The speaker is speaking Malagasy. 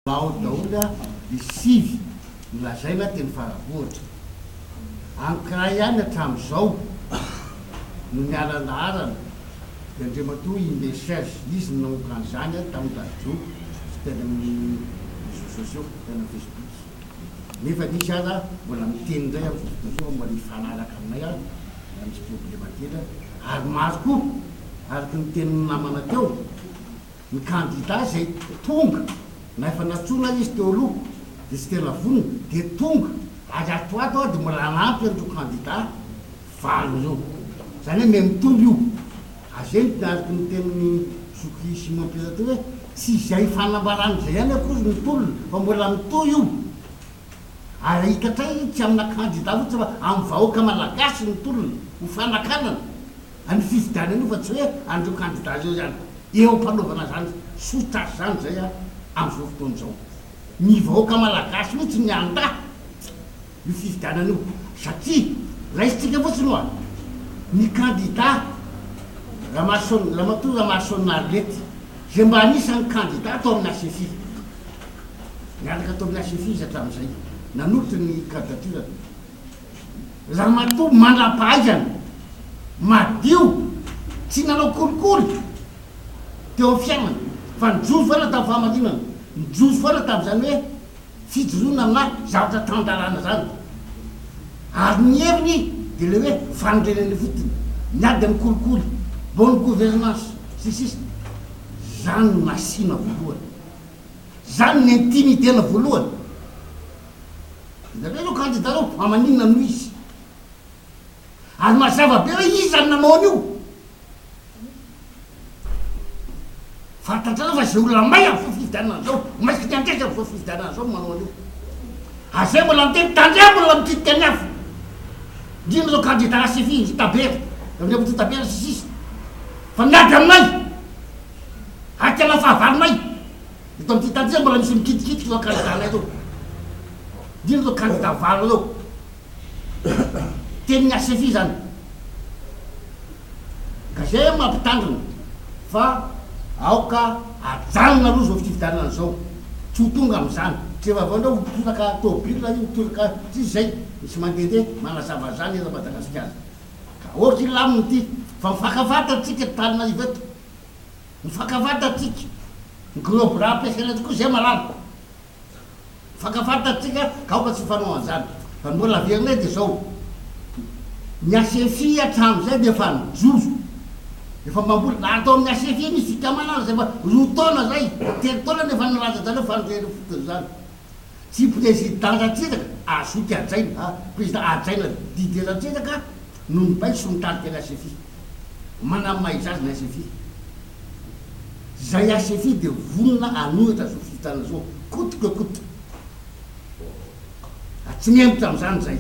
Ao daholo dia 9 no lazaina teny Faravohitra. Anankiray ihany hatramin'izao no niala an-daharana dia Andriamatoa Imbe Serge, izy no namoaka an'izany tamin'ny radio sy teny amin'ny réseaux sociaux, teny amin'ny Facebook. Nefa nisy aza mbola miteny indray amin'izao fotoana izao fa mbola hifanaraka aminay aho raha misy problema kely ary maro koa araka ny tenin'ny namana teo. Ny kandida izay tonga na efa nantsoina izy teo aloha dia tsy tena vonona dia tonga ary ato ho ato aho dia mbola hanampy an'ireo kandida valo ireo. Izany hoe miha-mitombo io. Ary izay no araka ny tenin'i Zoky Simon Pierre teo hoe tsy izay fanambarana izay ihany akory ny tolona fa mbola mitohy io. Ary hitatray tsy amina kandida fotsiny fa amin'ny vahoaka malagasy ny tolona ho fanakanana an'io fifidianana io fa tsy hoe an'ireo kandida ireo ihany. Eo am-panaovana izany sotr'asa izany izay amin'izao fotoana izao. Ny vahoaka malagasy mihitsy ny handà io fifidianana io satria raisintsika fotsiny hoa ny kandida Ramason, Ramatoa Ramason Arlette izay mba anisan'ny kandida tao amin'ny HFI. Niaraka tao amin'ny HFI izy hatramin'izay, nanolotra ny candidature-ny. Ramatoa manam-pahaizana, madio, tsy nanao kolikoly teo amin'ny fiainana, fa nijoro foana tamin'ny fahamarinana, nijoro foana tamin'izany hoe fijoroana amina zavatra tan-dalàna izany. Ary ny heriny dia ilay hoe fanorenana ifotony, miady amin'ny kolikoly, bonne gouvernance, sy ny sisa Izany no nasiana voalohany. Izany no intimidena voalohany. Indraindray ireo kandida ireo fa maninona no izy? Ary mazava be hoe iza no nanao an'io. Fantatrareo fa izay olona may amin'izao fifidianana izao, maiky ny handresy amin'izao fifidianana izao no manao an'io. Ary izay mbola miteny, tandremo mbola mikitika ny afo. Indrindra ireo kandida HFI, ry Tabera, Andriamatoa Tabera sy ny sisa. Fa miady aminay. Ary tena fahavalonay. Eto amin'ity tany ity mbola misy mikitikitika ireo kandida-nay ireo. Indrindra ireo kandida valo ireo. Tenin'ny HFI izany. Ka izay aho mampitandrina fa aoka ajanona aloha izao fifidianana izao. Tsy ho tonga amin'izany. Tsy efa avy eo indray ho toraka tôbila io, toraka tsy izay. Misy mandehandeha manazava an'izany eto Madagasikara. Ka aoka hilamina ity fa mifankafantatra tsika eto Antananarivo eto. Mifankafantatra tsika. Ny gros bras ampiasaina eto koa izay malala. Mifankafantatra tsika ka aoka tsy hifanao an'izany. Fa ny mbola averinay dia izao, ny HFI hatramin'izay dia efa nijoro, efa mamboly, na atao amin'ny HFI misy fikambanana izay efa 2 taona izay, 3 taona no efa nilaza zareo fa nirehare fotony izany. Tsy président Ratsiraka, azoky hajaina, ah, président hajaina Didier Ratsiraka no nibaiko sy nitarika ny HFI. Manamaiza azy ny HFI. Izay HFI dia vonona hanohitra izao fifidianana izao coute que coute. Ary tsy mihemotra amin'izany izay.